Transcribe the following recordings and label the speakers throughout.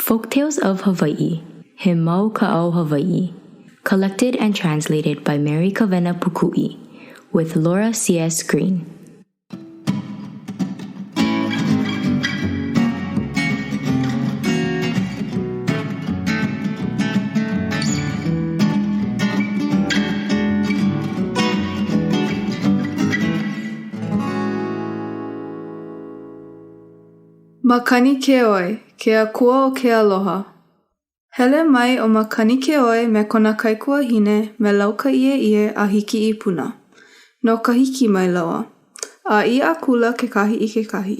Speaker 1: Folktales of Hawaii, He Mau Kaʻao Hawaiʻi, collected and translated by Mary Kawena Pukui, with Laura C.S. Green.
Speaker 2: Makanikēoe, ke akua o ke aloha. Hele mai ʻo Makanikēoe me kona kaikuahine me Laukaʻieʻie a hiki i Puna. No Kahiki mai lāua. A ʻī akula kekahi i kekahi,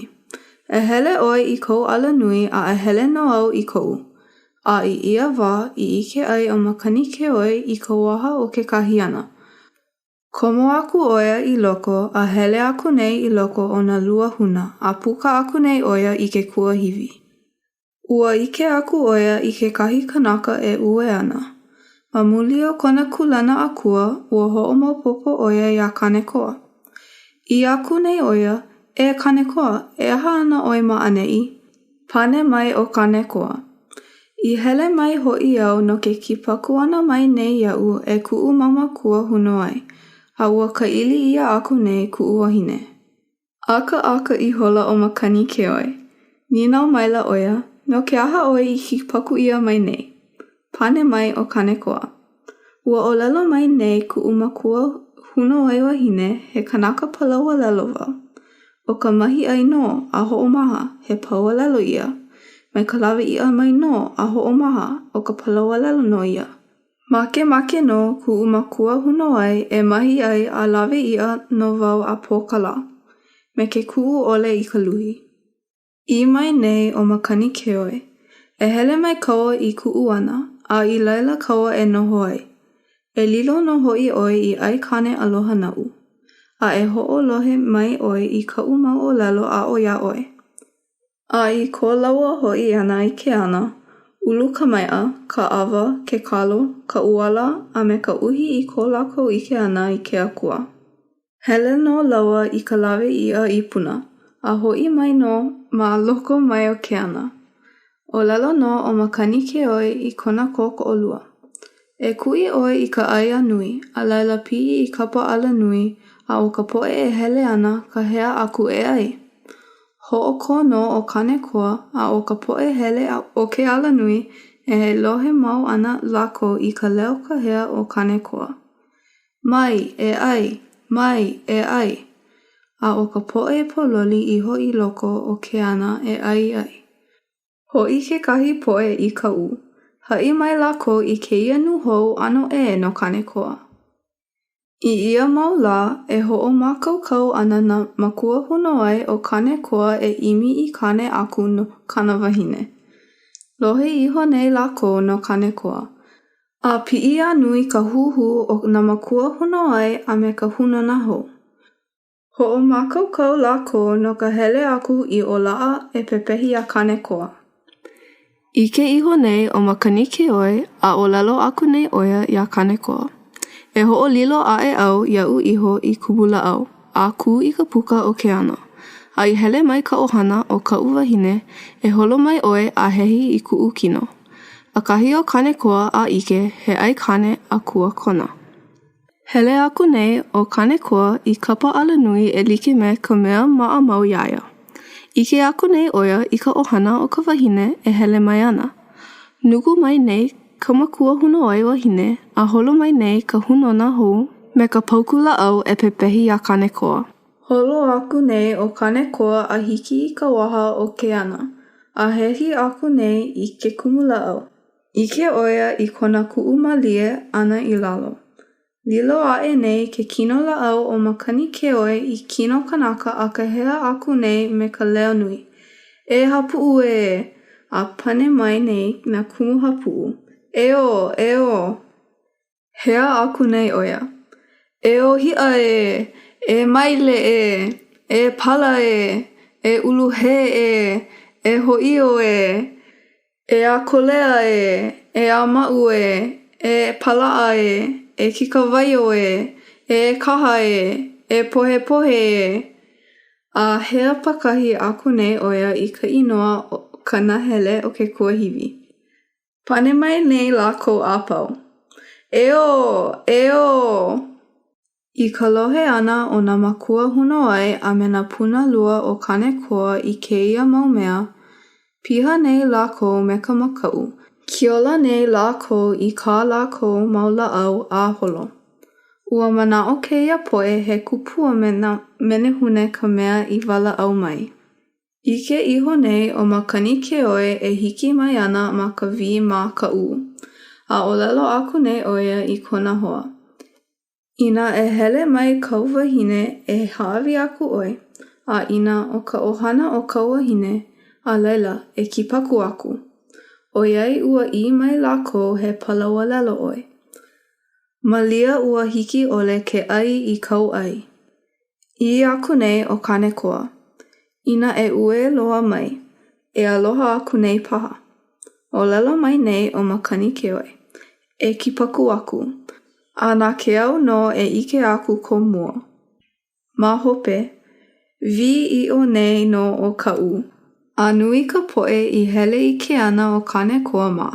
Speaker 2: E hele ʻoe i kou alanui a e hele nō au i koʻu. A i ia wā i ʻike ai ʻo Makanikēoe i ka waha o kekahi ana. Komo aku ʻo ia i loko a hele aku nei i loko o nā luahuna a puka aku nei ʻo ia i ke kuahiwi. Ua ʻike aku ʻo ia i kekahi kanaka e uē ana. Ma muli o kona kūlana akua, ua hoʻomaopopo ʻo ia iā Kanekoa. ʻĪ aku nei ʻo ia, E Kanekoa, e aha ana ʻoe ma ʻaneʻi? Pane mai ʻo Kanekoa, I hele mai hoʻi au no ke kipaku ʻana mai nei iaʻu e kuʻu mau mākua honowai, a ua kāʻili ʻia aku nei kuʻu wahine. ʻAkaʻaka ihola ʻo Makanikēoe. Nīnau maila ʻo ia, No ke aha ʻoe i kipaku ʻia mai nei? Pane mai ʻo Kanekoa, Ua ʻōlelo mai nei kuʻu makua honowai wahine he kanaka palaualelo wau. ʻO ka mahiʻai nō a hoʻomaha, he paualelo ia. Mai ka lawe iʻa mai nō a hoʻomaha, ʻo ka palaualelo nō ia. Makemake nō kuʻu makua honowai e mahiʻai a lawe iʻa nō wau a pō ka lā, me ke kuʻu ʻole i ka luhi. ʻĪ mai nei ʻo Makanikēoe, E hele mai kāua i kuʻu ana, a i laila kāua e noho ai. E lilo nō hoʻi ʻoe i aikāne aloha naʻu. A e hoʻolohe mai ʻoe i kaʻu mau ʻōlelo aʻo iā ʻoe. A i ko lāua hoʻi ʻana i ke ana, ulu ka maiʻa, ka ʻawa, ke kalo, ka ʻuala, a me ka uhi i ko lākou ʻike ʻana i ke akua. Hele nō lāua i ka lawe iʻa i Puna, a hoʻi mai nō ma loko mai o ke ana. ʻŌlelo nō ʻo Makanikēoe i kona kōkoʻolua, E kuʻi ʻoe i ka ʻai a nui, a laila piʻi i kapa alanui a ʻo ka poʻe e hele ana kāhea aku e ʻai. Hoʻokō nō ʻo Kanekoa, a ʻo ka poʻe hele o ke alanui, e lohe mau ana lākou i ka leo kāhea o Kanekoa. Mai, e ʻai! Mai, e ʻai! A ʻo ka poʻe pōloli iho i loko o ke ana e ʻai ai. Hoʻi kekahi poʻe i Kaʻū. Haʻi mai lākou i kēia nūhou ʻano ʻē no Kanekoa. I ia mau lā, e hoʻomākaukau ana nā mākua honowai o Kanekoa e ʻimi i kāne aku no kāna wahine. Lohe iho nei lākou no Kanekoa. A piʻi a nui ka huhū o nā mākua honowai a me ka hūnōna hou. Hoʻomākaukau lākou no ka hele aku i ʻOlaʻa e pepehi iā Kanekoa. ʻIke iho nei ʻo Makanikēoe a ʻōlelo aku nei ʻo ia iā Kanekoa, E hoʻolilo aʻe au iaʻu iho i kumulāʻau, a kū i ka puka o ke ana. A i hele mai ka ʻohana o kaʻu wahine, e holo mai ʻoe a hehi i kuʻu kino. ʻAkahi ʻo Kanekoa a ʻike he aikāne akua kona. Hele aku nei ʻo Kanekoa i kapa alanui e like me ka mea maʻamau iā ia. ʻIke aku nei ʻo ia i ka ʻohana o ka wahine e hele mai ana. Nuku mai nei ka makua honowai wahine a holo mai nei ka hūnōna hou me ka paukū lāʻau e pepehi iā Kanekoa. Holo aku nei ʻo Kanekoa a hiki i ka waha o ke ana, a hehi aku nei i ke kumulāʻau. ʻIke ʻo ia i kona kuʻu mālie ʻana i lalo. Lilo aʻe nei ke kino lāʻau o Makanikēoe i kino kanaka a kāhea aku nei me ka leo nui, E hapuʻu ē! A pane mai nei nā kumu hapuʻu, Eō! Eō! Hea aku nei ʻo ia, E ʻŌhiʻa ē! E Maile ē! E Pala ē! E Uluhē ē! E Hōʻio ē! E Akolea ē! E ʻĀmaʻu ē! E Palaʻa ē! E Kikawaio ē! E Kaha ē! E Pohepohe ē! A hea pākahi aku nei ʻo ia i ka inoa o ka nahele o ke kuahiwi. Pane mai nei lākou a pau, "Eō! Eō!" I ka lohe ʻana o nā mākua honōwai a me nā punalua o Kānekoa i kēia mau mea, piha nei lākou me ka makaʻu, kiola nei lākou i kā lākou mau lāʻau a holo. Ua manaʻo kēia poʻe he kupua me nā menehune ka mea i walaʻau mai. ʻIke iho nei ʻo Makanikēoe e hiki mai ana ma ka wī ma Kaʻū. A ʻōlelo aku nei ʻo ia i kona hoa, Inā e hele mai kāu wahine e hāʻawi aku ʻoe, a inā ʻo ka ʻohana o kāu wahine, a laila, e kipaku aku. ʻOiai ua ʻī mai lākou he palaualelo ʻoe. Malia ua hiki ʻole ke ʻai i kāu ʻai. ʻĪ aku nei ʻo Kānekoa, Inā e uē loa mai, e aloha aku nei paha. ʻŌlelo mai nei ʻo Makanikēoe, E kipaku aku, a na ke ao nō e ʻike aku ko mua. Ma hope, wī ʻiʻo nei nō ʻo Kaʻū. A nui ka poʻe i hele i ke ana o Kānekoa mā,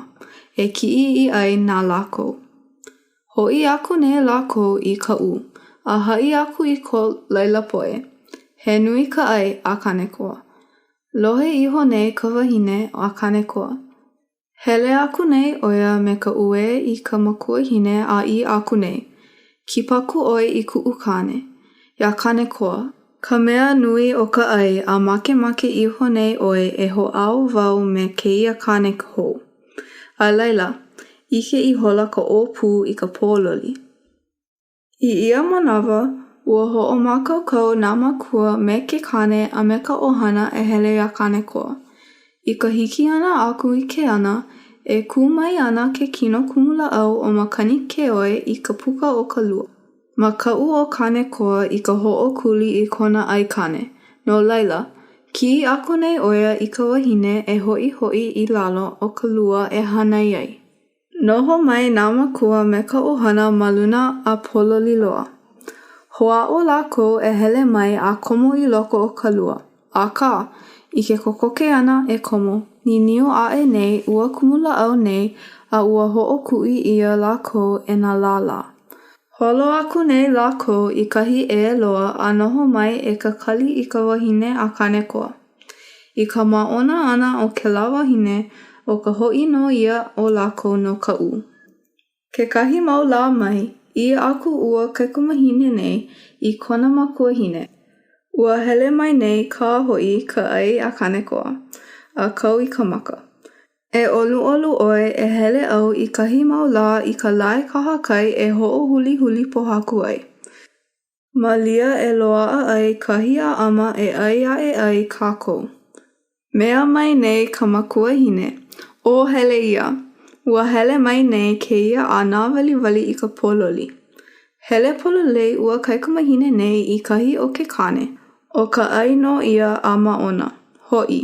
Speaker 2: e kiʻi i ʻai na lākou. Hoʻi aku nei lākou i Kaʻū, a haʻi aku i ko laila poʻe, he nui ka ʻai a Kānekoa. Lohe iho nei ka wahine a Kānekoa. Hele aku nei ʻo ia me ka uē i ka makuahine a ʻī aku nei, Kipaku ʻoe i kuʻu kāne, iā Kānekoa, ka mea nui o ka ʻai a makemake iho nei ʻoe e hoʻāo wau me kēia kāne hou. A laila, ʻike ihola ka ʻōpū i ka pōloli. I ia manawa, ua hoʻomākaukau nā mākua me ke kāne a me ka ʻohana e hele iā Kānekoa. I ka hiki ʻana aku i ke ana, e kū mai ana ke kino kumulāʻau o Makanikēoe i ka puka o ka lua. Makaʻu ʻo Kānekoa i ka hoʻokuli i kona aikāne, no laila, kiʻi aku nei ʻo ia i ka wahine e hoʻihoʻi i lalo o ka lua e hānai ai. Noho mai nā mākua me ka ʻohana ma luna a pōloli loa. Hoʻāʻo lākou e hele mai a komo i loko o ka lua, akā, i ke kokoke ʻana e komo, niniu aʻe nei ua kumulāʻau nei a ua hoʻokuʻi ʻia lākou e nā lālā. Holo aku nei lākou i kahi ʻē loa a noho mai e kakali i ka wahine a Kānekoa. I ka māʻona ʻana o kēlā wahine, ʻo ka hoʻi nō ia o lākou no Kaʻū. Kekahi mau lā mai, ʻī aku ua kaikamahine nei i kona makuahine, Ua hele mai nei kā hoʻi ka ʻai a Kānekoa, a kau i ka maka. E ʻoluʻolu ʻoe e hele au i kahi mau lā i ka lae kahakai e hoʻohulihuli pōhaku ai. Malia e loaʻa ai kahi ʻaʻama e ʻai aʻe ai kākou. Mea mai nei ka makuahine, Ō hele ia! Ua hele mai nei kēia a nāwaliwali i ka pōloli. Hele pololei ua kaikamahine nei i kahi o ke kāne, ʻo ka ʻai nō ia a māʻona. Hoʻi.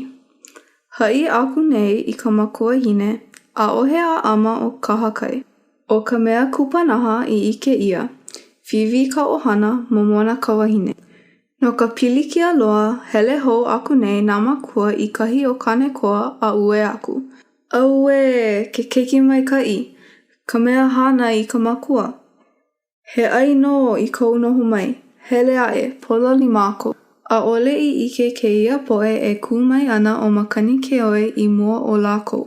Speaker 2: Haʻi aku nei i ka makuahine, ʻaʻohe ʻaʻama o kahakai. ʻO ka mea kupanaha i ʻike ʻia, wīwī ka ʻohana, momona ka wahine. No ka pilikia loa, hele hou aku nei nā mākua i kahi o Kānekoa a uē aku, Auē! Ke keiki maikaʻi! Ka mea hānai i ka makua! He ʻai nō i kou noho mai. Hele aʻe, pōloli mākou. ʻAʻole i ʻike kēia poʻe e kū mai ana ʻo Makanikēoe i mua o lākou.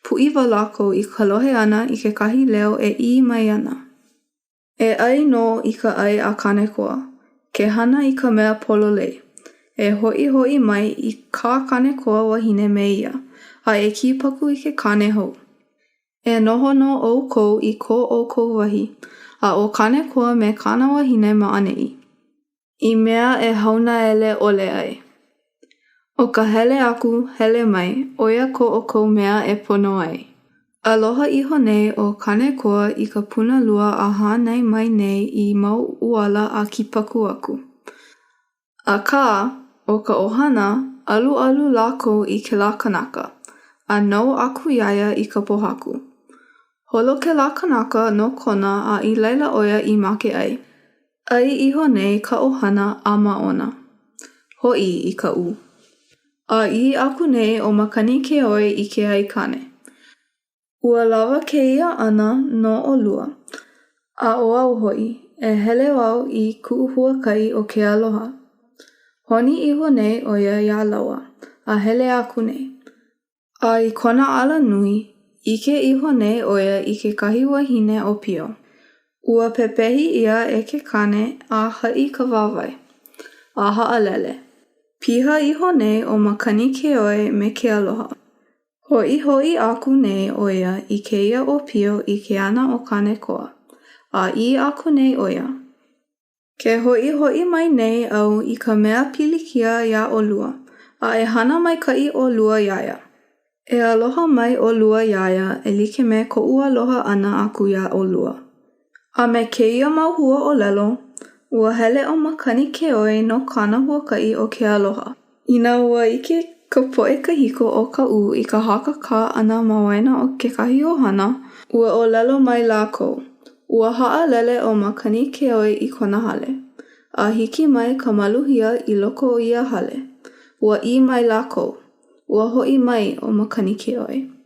Speaker 2: Pūʻiwa lākou i ka lohe ʻana i kekahi leo e ʻī mai ana, E ʻai nō i ka ʻai a Kānekoa. Ke hana i ka mea pololei. E hoʻihoʻi mai i kā Kānekoa wahine me ia, a e kipaku i ke kāne hou. E noho nō ʻoukou i ko ʻoukou wahi, a ʻo Kānekoa me kāna wahine ma ʻaneʻi. I mea e haunaele ʻole ai. ʻO ka hele aku, hele mai, ʻo ia ko ʻoukou mea e pono ai. Aloha iho nei ʻo Kānekoa i ka punalua a hānai mai nei i mau ʻuala a kipaku aku. Akā, ʻo ka ʻohana, alualu lākou i kēlā kanaka, a nou aku iā ia i ka pōhaku. Holo kēlā kanaka no Kona a i laila ʻo ia i make ai. ʻAi iho nei ka ʻohana a māʻona. Hoʻi i Kaʻū. A ʻī aku nei ʻo Makanikēoe i ke aikāne. Ua lawa kēia ʻana no ʻolua, a ʻo au hoʻi, e hele au i kuʻu huakaʻi o ke aloha. Honi iho nei ʻo ia iā lāua, a hele aku nei. A i kona alanui, ʻike iho nei ʻo ia i kekahi wahine ʻōpio. Ua pepehi ʻia e ke kāne a haʻi ka wāwae, a haʻalele. Piha iho nei ʻo Makanikēoe me ke aloha. Hoʻihoʻi aku nei ʻo ia i kēia ʻōpio i ke ana o Kānekoa. A ʻī aku nei ʻo ia, Ke hoʻihoʻi mai nei au i ka mea pilikia iā ʻolua, a e hana maikaʻi ʻolua iā ia. E aloha mai ʻolua iā ia e like me koʻu aloha ʻana aku iā ʻolua. A me kēia mau hua ʻōlelo, ua hele ʻo Makanikēoe no kāna huakaʻi o ke aloha. Inā ua ʻike ka poʻe kahiko o Kaʻū i ka hakakā ʻana ma waena o kekahi ʻohana, ua ʻōlelo mai lākou, Ua haʻalele ʻo Makanikēoe i kona hale. A hiki mai ka maluhia i loko o ia hale, ua ʻī mai lākou, Ua hoʻi mai ʻo Makanikēoe.